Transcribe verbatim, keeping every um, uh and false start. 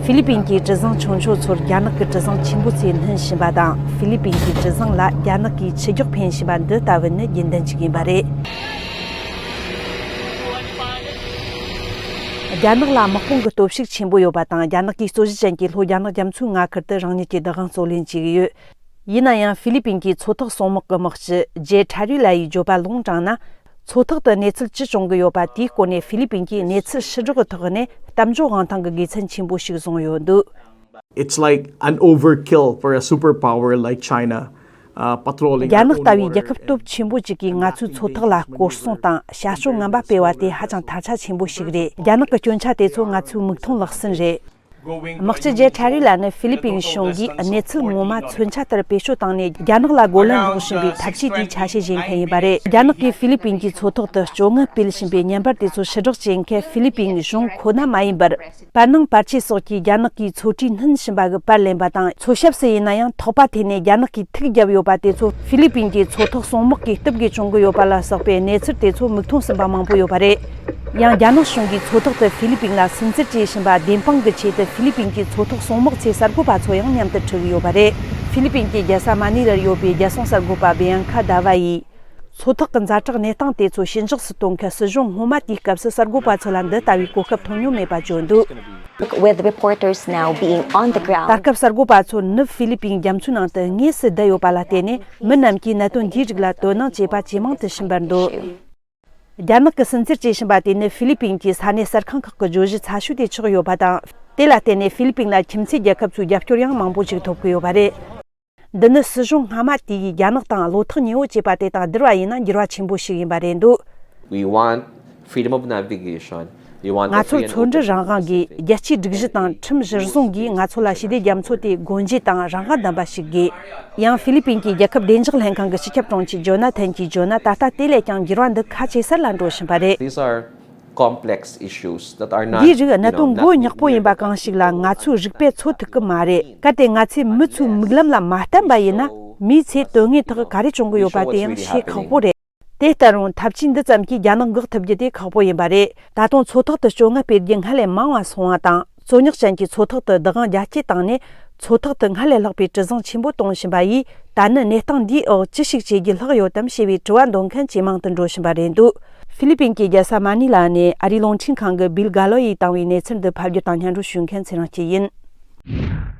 ཧྥི་ལི་པིན་གྱི་གྲུ་གཟིངས་ཆུང་ཆུང་ཚོར་རྒྱ་ནག་གི་གྲུ་གཟིངས་ཆེན་པོ་ཚོས་སྣུན་བཞིན་པ་དང་། ཧྥི་ལི་པིན་གྱི་གྲུ་གཟིངས་ལ་རྒྱ་ནག་གིས་ཆུ་རྒྱག་འཕེན་བཞིན་པ་འདི་ལྟ་བུ་ནི་རྒྱུན་ལྡན་ཞིག་ཡིན་པ་རེད། རྒྱ་ནག་ལ་དམག་དཔུང་གི་སྟོབས་ཤུགས་ཆེན་པོ་ཡོད་པ་དང་། རྒྱ་ནག་གིས་རྩོད་གཞི་ཅན་གྱི་ལྷོ་རྒྱ་ནག་རྒྱ་མཚོའི་མངའ་ཁུལ་དུ་རང་ཉིད་ཀྱི་བདག་དབང་རྩོད་ལེན་བྱེད་ཀྱི་ཡོད། ཡིན་ན་ཡང་ཧྥི་ལི་པིན་གྱི་མཚོ་ཐོག་སྲུང་དམག་གི་དམག་སྤྱི་ཇེ་ཁྲ་རུ་ལ་ཡིས་བརྗོད་པ་ལུང་དྲངས་ན། མཚོ་ཐོག་ཏུ་གནས་ཚུལ་ཅི་བྱུང་གི་ཡོད་པ་དེའི་སྐོར་ནས་ཧྥི་ལི་པིན་གྱིས་གནས་ཚུལ་ཕྱིར་བསྒྲགས་ཀྱི་ཐོག་ནས་གཏམ་བརྗོད་དབང་ཐང་གི་དགེ་མཚན་ཆེན་པོ་ཞིག་བཟུང་ཡོད་འདུག། It's like an overkill for a superpower like China, uh, patrolling རྒྱ་ནག་ལྟ་བུའི་རྒྱལ་ཁབ་སྟོབས་ཆེན་པོ་ཅིག་གིས་ང་ཚོའི་མཚོ་ཐོག་ལ་སྐོར་སྲུང་དང་བྱ་སྤྱོད་ངན་པ་སྤེལ་བ་དེ་ཧ་ཅང་ཐལ་ཆ་ཆེན་པོ་ཞིག་རེད། རྒྱ་ནག་གི་སྐྱོན་ཆ་དེ་ཚོ་ང་ཚོའི་མིག་མཐོང་ལག་ཟིན་རེད། དམག་སྤྱི་ཇེ་ཁྲ་རུ་ལ་ནི་ཧྥི་ལི་པིན་གཞུང་གིས་གནས་ཚུལ་ངོ་མ་མཚོན་ཆ་ལྟར་བེད་སྤྱོད་བཏང་ནས་རྒྱ་ནག་ལ་རྒོལ་ལན་སློང་བཞིན་པའི་ཐབས་ཇུས་དེའི་ཆ་ཤས་བཞེས་མཁན་ཡིན་པ་རེད། རྒྱ་ནག་གིས་ཧྥི་ལི་པིན་གྱི་མཚོ་ཐོག་ཏུ་སྤྱོད་ངན་སྤེལ་བཞིན་པའི་བརྙན་པར་དེ་ཚོ་ཕྱིར་བསྒྲགས་བྱེད་མཁན་ཧྥི་ལི་པིན་གཞུང་ཁོ་ན་མ་ཡིན་པར། པར་སྣང་པར་ཆས་སོགས་ཀྱིས་རྒྱ་ནག་གིས་མཚོ་གྲུའི་སྣུན་ཕྱིན་པ་གི་པར་ལེན་པ་དང་། མཚོ་ཞབས་སུ་ཡིན་ན་ཡང་ཐོག་པ་ཐད་ནས་རྒྱ་ནག་གིས་ཐུག་བརྒྱབ་ཡོད་པ་དེ་ཚོ་ཧྥི་ལི་པིན་གྱི་མཚོ་ཐོག་སྲུང་དམག་གིས་གཏུབ་དགོས་བྱུང་གི་ཡོད་པ་ལ་སོགས་པའི་གནས་ཚུལ་དེ་ཚོ་མིག་མཐོང་ཟིན་པ་མང་པོ་ཡོད་པ་རེད། ཡང་རྒྱ་ནག་གཞུང་གིས་མཚོ་ཐོག་ཏུ་ཧྥི་ལི་པིན་ལ་སུན་གཙེར་བྱེད་བཞིན་པ་བདེན་དཔང་གི་ཆེད་དུ་ཧྥི་ལི་པིན་གྱི་མཚོ་ཐོག་སྲུང་དམག་ཚོའི་གསར་འགོད་པ་ཚོ་ཡང་མཉམ་དུ་ཁྲིད་ཀྱི་ཡོད་པ་རེད། ཧྥི་ལི་པིན་གྱི་རྒྱལ་ས་མ་ནི་ལར་ཡོད་པའི་རྒྱལ་སྲུང་གསར་འགོད་པ་བི་ཡན་ཁ་ཟླ་བ་ཡིས། མཚོ་ཐོག་གི་ཛ་དྲག་གནས་སྟངས་དེ་ཚོ་ཞི་འཇགས་སུ་གཏོང་མཁན་སྲིད་གཞུང་སྔོན་མ་དེའི་སྐབས་སུ་གསར་འགོད་པ་ཚོ་ལ་འདི་ལྟ་བུའི་གོ་སྐབས་ཐོབ་མྱོང་མེད་པ་བརྗོད་འདུག། With reporters now being on the ground. ད་སྐབས་གསར་འགོད་པ་ཚོ་ནུབ་ཧྥི་ལི་པིན་རྒྱ་མཚོའི་ནང་དུ་དངོས་སུ་བསྡད་ཡོད་པ་ལ་བརྟེན་ནས། མི་རྣམས་ཀྱིས་གནད་དོན་འདིའི་རིགས་ལ་དོ་སྣང་བྱེད་པ་ཇེ་མང་དུ་ཕྱིན་པར་འདོད། རྒྱ་ནག་གིས་སུན་གཙེར་བྱེད་བཞིན་པ་དེ་ནི་ཧྥི་ལི་པིན་གྱི་ས་གནས་གསར་ཁང་ཁག་གི་བརྗོད་གཞི་ཚ་ཤོས་དེ་ཆགས་ཡོད་པ་དང་། དེ་ལ་བརྟེན་ནས་ཧྥི་ལི་པིན་ལ་ཁྱིམ་མཚེས་རྒྱལ་ཁབ་ཚོའི་རྒྱབ་སྐྱོར་ཡང་མང་པོ་ཞིག་ཐོབ་ཀྱི་ཡོད་པ་རེད། འདི་ནི་སྲིད་གཞུང་སྔ་མ་དེ་ཡིས་རྒྱ་ནག་དང་བློ་ཐག་ཉེ་བོ་བྱས་པ་དེ་དང་བསྡུར་བ་ཡིན་ན་འགྱུར་བ་ཆེན་པོ་ཞིག་ཡིན་པ་རེད་འདུག། We want freedom of navigation. We want ང་ཚོར་མཚོ་འགྲུལ་རང་དབང་དགོས། རྒྱལ་སྤྱིའི་སྒྲིག་གཞི་དང་ཁྲིམས་གཞིར་བཟུང་གིས་ང་ཚོ་ལ་ཞི་བདེ་རྒྱ་མཚོ་དེ་སྒོ་འབྱེད་དང་རང་དབང་ལྡན་པ་ཞིག་དགོས། ཡང་ཧྥི་ལི་པིན་གྱི་རྒྱལ་ཁབ་བདེ་འཇགས་ལྷན་ཁང་གི་སྤྱི་ཁྱབ་དྲུང་ཆེ་ཇོ་ན་ཐན་གྱིས་བརྗོད་ན། ད་ལྟ་དེ་ལས་ཀྱང་འགྱུར་བ་འདི་ཁ་ཆེ་སར་ལ་འགྲོ་བཞིན་པ་རེད། These are complex issues that are not འདིའི་རིགས་གནད་དོན་མགོ་ཉག་པོ་ཡིན་པ་གང་ཞིག་ལ་ང་ཚོའི་རིག་པས་འཚོལ་ཐུབ་ཀྱི་མ་རེད། གལ་ཏེ་ང་ཚོས་མི་ཚོའི་མིག་ལམ་ལ་མ་བསྟན་པ་ཡིན་ན། མིའི་ཚེ་དོན་དངོས་ཐོག་ག་རེ་བྱུང་གི་ཡོད་པ་དེ་ཡང་ཤེས་ཁག་པོ་རེད། དེ་ལྟར་རུང་ཐབས་ཇུས་འདི་ཙམ་གྱིས་རྒྱ་ནག་འགག་ཐུབ་རྒྱུ་དེ་ཁག་པོ་ཡིན་པ་རེད། ད་དུང་མཚོ་ཐོག་ཏུ་སྤྱོད་ངན་སྤེལ་རྒྱུ་སྔར་ལས་མང་བ་སོང་བ་དང་། རྩོད་རྙོག་ཅན་གྱི་མཚོ་ཐོག་ཏུ་བདག་དབང་རྒྱ་སྐྱེད་བཏང་ནས། མཚོ་ཐོག་ཏུ་སྔར་ལས་ལྷག་པའི་གྲུ་གཟིངས་ཆེན་པོ་གཏོང་བཞིན་པ་ཡིས། ད་ནི་གནས་སྟངས་འདིའི་འོག་ཅི་ཞིག་བྱེད་རྒྱུ་ལྷག་ཡོད་དམ་ཞེས་པའི་དྲི་བ་འདོན་མཁན་ཇེ་མང་དུ་འགྲོ་བཞིན་པ་རེད་འདུག། ཧྥི་ལི་པིན་གྱི་རྒྱལ་ས་མ་ནི་ལ་ནས་ཨ་རིའི་རླུང་འཕྲིན་ཁང་གི་བིལ་གྷ་ལོ་ཡིས་བཏང་བའི་གནས་ཚུལ་འདི་ཕབ་བསྒྱུར་དང་སྙན་སྒྲོན་ཞུ་མཁན་ཚེ་རིང་སྐྱིད་ཡིན།